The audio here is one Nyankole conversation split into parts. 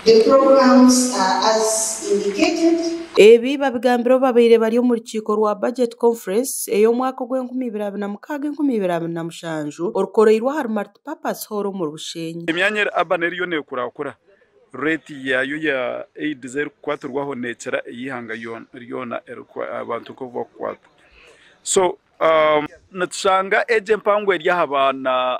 The programs are as indicated. Ebi babigambire obu babaire bari omu rukiiko rwa Budget Conference ey'omwaka ogw'enkumi ibiri abiri na mukaaga enkumi ibiri abiri na mushanju orukoreirwe ahari Multipurpose Hall omuri Bushenyi. Emyanya eri urban eriyo neekurakura, rate yaayo ya AIDS erikukwatirwaho neekira ey'eihanga ryona abantu nk'oku barikukwatwa. So nitushanga egyo empango eri aha baana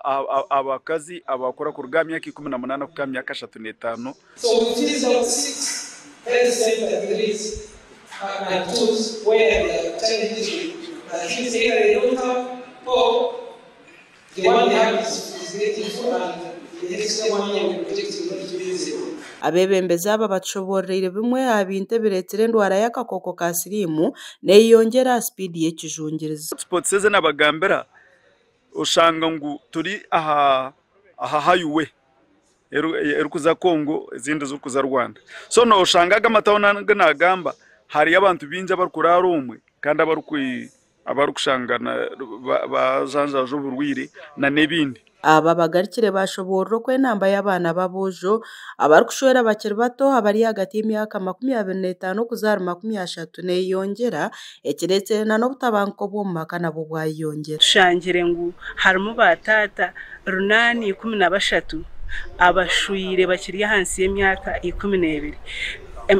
abakazi abakura kuruga aha myaka 18 kuhika aha myaka 35. So we teased out 6 health center threes and twos where there are challenges with facilities either they don't have or the one they have is getting full and the next one year we project will not be visible. Abeebembezi aba batushoboororeire bimwe aha bintu ebireetsire endwara y'akakooko ka siriimu neeyeyongyera aha sipiidi y'ekijungirizi. Hotspots ezi nabagambira oshanga ngu turi aha aha highway erikuza Congo ezindi zirikuza Rwanda. So noshanga aga amatawuni agu nagamba hariyo abantu baingi abarikuraara omwe kandi abarikushanga bajanjaaza oburwaire n'ebindi. Aba bagarukire baashoboorora oku enamba y'abaana b'aboojo abarikushwera bakiri bato abari ahagati y'emyaka 25 kuza ahari 30 neeyeyongyera ekireetsire n'obutabanguko bw'omu maka nabwo bwayeyongyera. Tushangire ngu harimu baataata 813 abashwire bakiri ahansi y'emyaka 12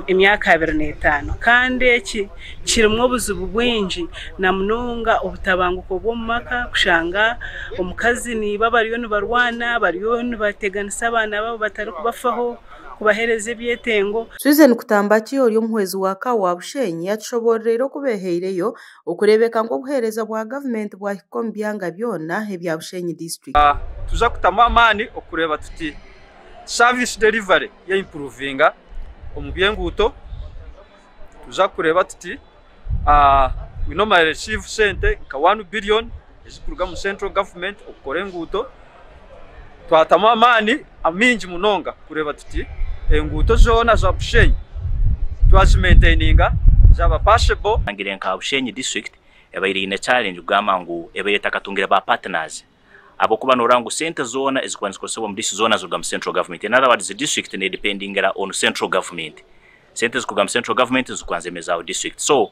emyaka 25 kandi eki kirimu obuzibu bwingi na munonga obutabanguko bw'omu maka kushanga omukazi niba bariyo nibarwana bariyo nibateganisa abaana baabo batarikubafaho kubaheereza ebyetengo. Susan Kutambaki ori omuhwezi wa CAO wa Bushenyi yatushoboororeire oku beehaireyo okureebeka ngu obuheereza bwa gavumenti bwahika omu byanga byona ebya Bushenyi district. Tuza kutamu amaani okureeba tuti service delivery yaimprovinga omu by'enguuto. Tuza kureeba tuti we normally receive sente nka 1 billion ezikuruga mu central government okukora enguuto. Twatamu amaani amingi munonga kureeba tuti enguuto zoona za Bushenyi twazimaintaininga zaba passable. Ngire nka Bushenyi district ebaire ine challenge kugamba ngu ebaire etakatungire ba partners ahabw'okuba nooreba ngu sente zoona ezikuba nizikozesebwa omu district zoona ziruga mu central government. In other words, district nedependingira on central government. Sente ezikuruga mu central government zikuba nizemezaaho district. So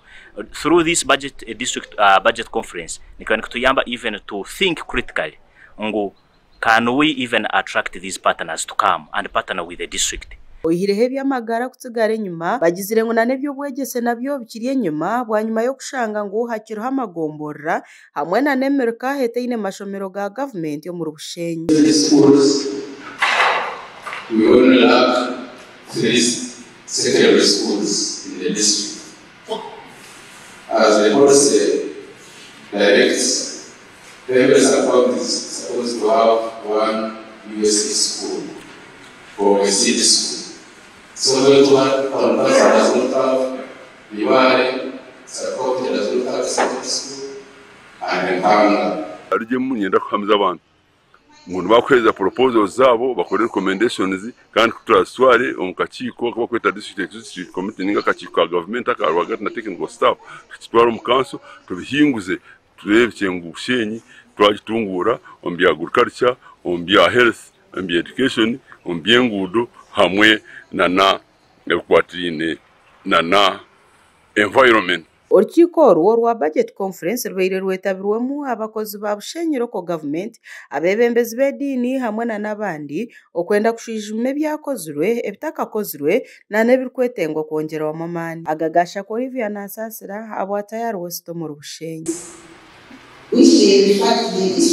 through this budget district budget conference nikiba nikituyamba even to think critically ngu can we even attract these partners to come and partner with the district. Oyihireho eby'amagara kutsigara enyima, bagizire ngu n'eby'obwegyese nabyo bikiri enyima bwanyima y'okushanga ngu hakiriho amagomborora hamwe n'emirika etaine mashomero ga gavumenti omuri Bushenyi. Schools, we only lack 3 secondary schools in the district. As the policy directs, every sub-county is supposed to have 1 USC school or a city school. So Town Council does not have, Biware sub-county does not have secondary school, and Mpanga. Arijemu nyenda kuhamiza abantu ngu nibakuheereza proposals zaabo bakore recommendations kandi turazitware omu kakiiko aku bakweta district executive committee ninga akakiiko ka government aka rwagati na technical staff, tukitware omu council tubihinguze tureebekye ngu Bushenyi twagitunguura omu bya agriculture, omu bya health, omu bya education, omu by'enguudo hamwe nana ebikwatiraine nana environment. Orukiiko orwo orwa Budget Conference rubaire rwetabirwemu abakozi ba Bushenyi Local Government, abeebembezi b'ediini hamwe n'abandi okwenda kushwijuma ebyakozirwe, ebitakakozirwe n'ebirikwetengwa kwongyerwamu amaani. Aga gashaka Olivia Nasaasira ahabwa Tayari West omuri Bushenyi. Which they refer to the district.